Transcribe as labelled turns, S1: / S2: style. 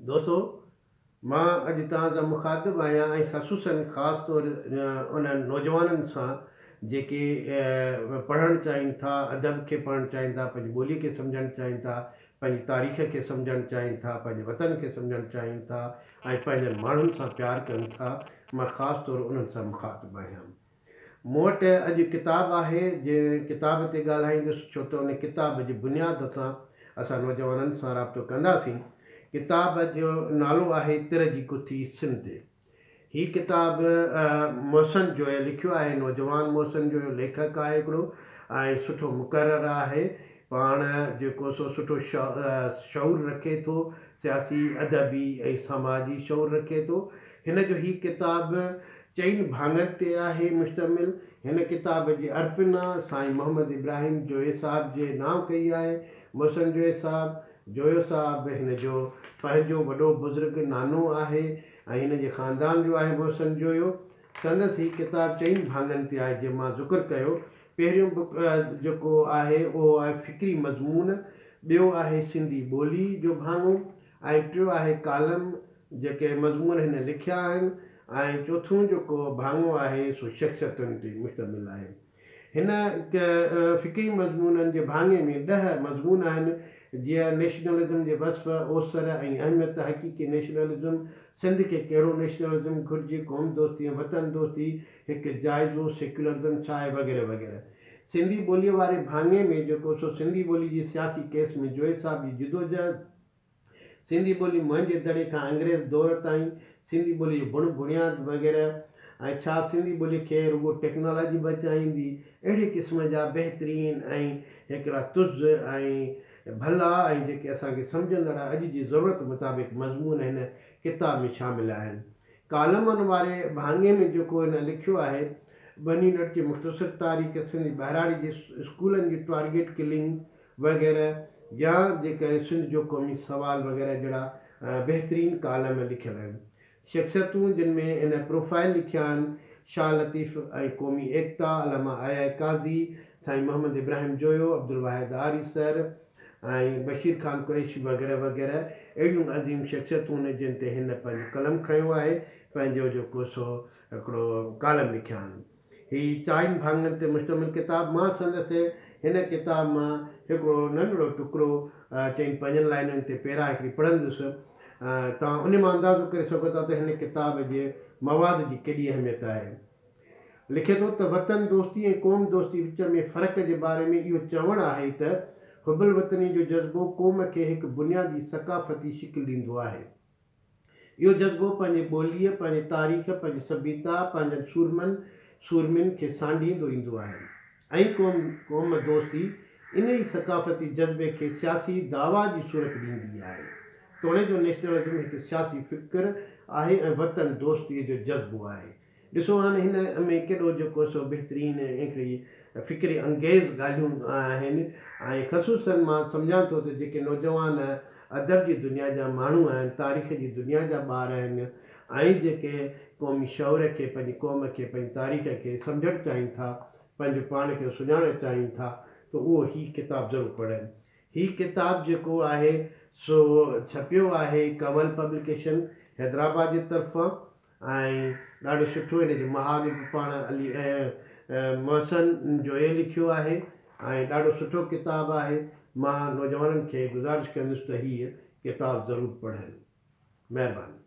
S1: دوستو! مان اڄ توهان سان مخاطب آهيان ۽ خصوصاً خاص طور انهن نوجوانن سان جيڪي پڙهڻ چاهين ٿا، ادب کي پڙهڻ چاهين ٿا، پنهنجي ٻولي کي سمجهڻ چاهين ٿا، پنهنجي تاريخ کي سمجهڻ چاهين ٿا، پنهنجي وطن کي سمجهڻ چاهين ٿا ۽ پنهنجن ماڻهن سان پيار ڪن ٿا، مان خاص طور انهن سان مخاطب آهيان. مون وٽ اڄ ڪتاب آهي، جنهن ڪتاب تي ڳالهائيندس، ڇو ته ان ڪتاب جي بنياد سان اسان نوجوانن سان رابطو ڪنداسين. ڪتاب جو نالو آهي تر جي گٿي سنڌ. هي ڪتاب محسن جويي لکيو آهي، نوجوان محسن جويو ليکڪ آهي هڪڙو ۽ سٺو مقرر آهي. پاڻ جيڪو سو سٺو شعور رکي ٿو، سياسي، ادبي ۽ سماجي شعور رکي ٿو. هن جو هي ڪتاب چئن ڀاڱن تي آهي مشتمل. هن ڪتاب جي ارپنا سائين محمد ابراهيم جويي صاحب جي نانء ڪئي آهي. محسن جويي صاحب، جويو صاحب هن جو پنهنجو وڏو بزرگ نانو آهي ۽ هن جي خاندان جو آهي محسن جويو. سندس هي ڪتاب چئن ڀاڱن تي آهي جنهن مان ذڪر ڪيو. پهريون جيڪو آهي اهو آهي فڪري مضمون، ٻيو آهي سنڌي ٻولي جو ڀاڱو ۽ ٽيو آهي ڪالم جيڪي مضمون هن لکيا آهن ۽ چوٿون جيڪو ڀاڱو آهي سو شخصيتن تي مشتمل آهي. هن فڪري مضمونن جي ڀاڱي ۾ ڏهه مضمون آهن، جيئن نيشنلزم جي وصف، اوسر ۽ اهميت، حقيقي نيشنلزم، سنڌ کي ڪهڙو نيشنلزم گهرجي، قوم دوستي ۽ وطن دوستي، هڪ جائزو، سيڪيولرزم ڇا آهي وغيره وغيره. سنڌي ٻوليء واري ڀاڱي ۾ جيڪو سو سنڌي ٻولي جي سياسي ڪيس ۾ جويي صاحب جي جدوجهد، سنڌي ٻولي موهن جي دڙي کان انگريز دور تائين، سنڌي ٻولي جو بڻ بڻياد وغيره ۽ ڇا سنڌي ٻولي کي رڳو ٽيڪنالاجي بچائيندي؟ اهڙي قسم جا بهترين ۽ هڪڙا تز ۽ ڀلا ۽ جيڪي اسان کي سمجهندڙ اڄ جي ضرورت مطابق مضمون هن ڪتاب ۾ شامل آهن. ڪالمن واري ڀاڱي ۾ جيڪو هن لکيو آهي، ون يونٽ جي مختصر تاريخ، سنڌي ٻهراڙي جي اسڪولن جي ٽارگيٽ ڪلنگ، وغيره يا جيڪڏهن سنڌ جو قومي سوال وغيره جهڙا بهترين ڪالم لکيل آهن. شخصيتون جن ۾ هن پروفائيل لکيا آهن، شاهه لطيف ۽ قومي ايڪتا، علامه آء آء قاضي، سائين محمد ابراهيم جويو، عبدالواحد آريسر ۽ بشير خان قريشي وغيره وغيره اهڙيون عظيم شخصيتون جن تي هن پنهنجو قلم کنيو آهي، پنهنجو جيڪو سو هڪڙو ڪالم لکيا آهن. هي چئن ڀاڱن تي مشتمل ڪتاب مان سندس هن ڪتاب مان هڪڙو ننڍڙو ٽڪرو چئن پنجن لائنن تي پيرا هڪڙي پڙهندس توهان ان مان اندازو ڪري سگهو ٿا ته هن ڪتاب جي مواد جي ڪيڏي اهميت آهي. لکي ٿو ته وطن دوستي ۽ قوم دوستي وچ ۾ فرق جي باري ۾ اهو چوڻ آهي ته حب الوطني جو جذبو قوم کي هڪ بنيادي ثقافتي شڪل ڏيندو آهي. اهو جذبو پنهنجي ٻوليء، پنهنجي تاريخ، پنهنجي سڀيتا، پنهنجن سورمن، سورمين کي سانڍيندو ايندو آهي ۽ قوم، قوم دوستي ان ئي ثقافتي جذبي کي سياسي دعويٰ جي صورت ڏيندي آهي. توڙي جو نيشنلزم هڪ سياسي فڪر آهي ۽ وطن دوستيء جو جذبو آهي. ڏسو هاڻ هن ۾ ڪيڏو جيڪو سو بهترين ۽ هڪڙي فڪري انگيز ڳالهيون آهن ۽ خصوصاً مان سمجهان ٿو ته جيڪي نوجوان ادب جي دنيا جا ماڻهو آهن، تاريخ جي دنيا جا ٻار آهن ۽ جيڪي قومي شعور کي، پنهنجي قوم کي، پنهنجي تاريخ کي سمجهڻ چاهين ٿا، پنهنجو پاڻ کي سڃاڻڻ چاهين ٿا ته اهو هي ڪتاب ضرور پڙهن. هي ڪتاب جيڪو آهي سو ڇپيو آهي ڪنول پبليڪيشن حيدرآباد جي طرفان. ۽ ڏاڍو سٺو هن جو مهاڳ به پاڻ علي محسن جويي لکيو آهي ۽ ڏاڍو سٺو ڪتاب آهي مان نوجوانن کي گذارش ڪندس ته هيء ڪتاب ضرور پڙهن. مهرباني.